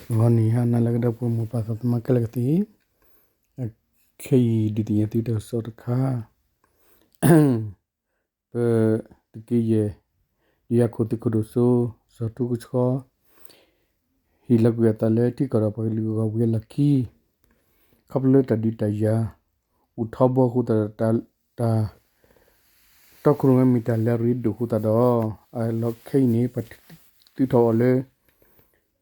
ဂီၤနံၤဟါနၤလၢအဂ့ၤ ဒီပုၢ်ဝဲၢ်မိၢ်ပၢ်သးသမါခဲလၢာ်ကသ့, ခဲအံၤဒုးသ့ၣ်ညါသုတၢ်ကစီၣ်တခါ, ပသုးက့ယဲၢ် ဒုးယၤခိၣ်သုးခိၣ်ဒိၣ်စိ စီၤထူကဆှီ ဟ့ၣ်လီၤကွံာ်အသးလၢထံကီၢ်ဒီးပှၤကလုာ်အဂီၢ်ဝံၤအလီၢ်ခံ ခီဖျိလၢတၢ်ဒုးတၢ်ယၤ အိၣ်ထီဘိအဃိသတးဒီး တၢ် တီခိၣ်ရိၣ်မဲမ့ၢ်တၢ်လၢအရ့ဒိၣ်အဃိသတးဒီး အလီၢ်ခဲအံၤန့ၣ် ပှၤသုးထီၣ်အီၤလၢ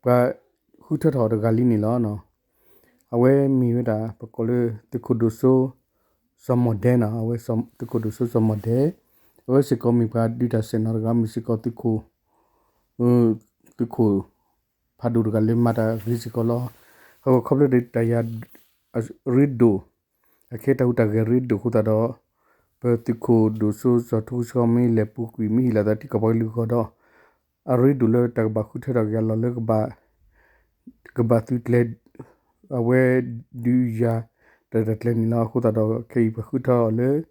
ပှၤဃုထၢထီၣ်အီၤတဂၤလံန့ၣ်လီၤ. အဝဲမ့ၢ်ဝဲဒၣ် ပကိးလၢသုးခိၣ်ဒိၣ်စိ စီၤမီၣ်ဒဲနီၤ, အဝဲသုးခိၣ်ဒိၣ်စိစီၤမီၣ်ဒဲ, အဝဲစ့ၢ်ကီးမ့ၢ်ပှၤဒုးတၢ်စဲးနီၤတဂၤ မ့ၢ်စ့ၢ်ကီးသုးခိၣ် သုးခိၣ်ဖးဒိၣ်တဂၤလၢမၤတၢ်ဂ့ၤစ့ၢ်ကီးလီၤ. အဃိခီဖျိလၢတၢ်ယၤ အရ့ဒိၣ် အခဲတၢ်ဟူးတၢ်ဂဲၤရ့ဒိၣ်အဃိသတးဒီး ပသုးခိၣ်ဒိၣ်စိစီၤထူကဆှီမ့ၢ်လဲၤပူၤကွံာ် မ့ၢ်ဟ့ၣ်လီၤသးထံကီၢ်ပှၤကလုာ်အဂီၢ်ဒီး အရ့ဒိၣ်လၢတၢ်ကဘၣ်ဃုထၢထီၣ်က့ၤအလီၢ်လၢ ကဘၣ်သုးကျဲၤ အဝဲဒုးယၤတၢ်ရဲၣ်တၢ်ကျဲၤန့ၣ်လီၤ. အဃိသတးဒီး ခဲအံၤပှၤဃုထၢအီၤလၢ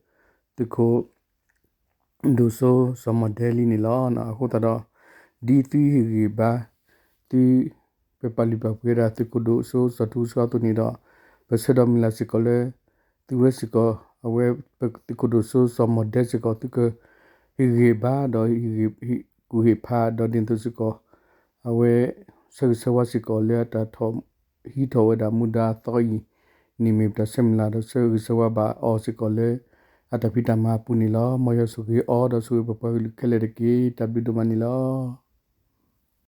သုးခိၣ် ဒိၣ်စိစီၤမီၣ်ဒဲလံန့ၣ်လီၤ. အဃိသတးဒီး ဒ်သုဟ့ၣ်ဂံၢ်ဘါ သု ပပာ်လုၢ်ပာ်ပှ့ၤဝဲဒၣ်သုးခိၣ်ဒိၣ်စိစီၤထူကဆှီအသိးန့ၣ်ဒီး ပဆၢဒီးမုၢ်လၢ်စ့ၢ်ကီးလၢ သုဝဲစ့ၢ်ကီး အဝဲ သုးခိၣ်ဒိၣ်စိစီၤမီၣ်ဒဲစ့ၢ်ကီး သုက ဟ့ၣ်ဂံၢ်ဘါဒီး ဟ့ၣ်ကူၣ်ဟ့ၣ်ဖးဒီးဒ်သိးစ့ၢ်ကီး အဝဲ ဆၢဂ့ၤဆၢဝါစ့ၢ်ကီးလၢအတၢ်ထီၣ်ဟံးထီၣ်ဝဲဒၣ်မူဒါအသီအံၤန့ၣ် မ့ၢ်ပတၢ်ဆၢမုၢ်လၢ်ဒီးဆၢဂ့ၤဆၢဝါဘၣ်အီၤစ့ၢ်ကီးလၢ အတၢ်ဖံးတၢ်မၤအပူၤန့ၣ်လီၤ. မ်ယွၤဆိၣ်ဂ့ၤအီၤဒီးဆိၣ်ဂ့ၤပပှၤကလုာ်ခဲလၢာ်တက့ၢ်. တၢ်ဘျုးဒိၣ်မးန့ၣ်လီၤ.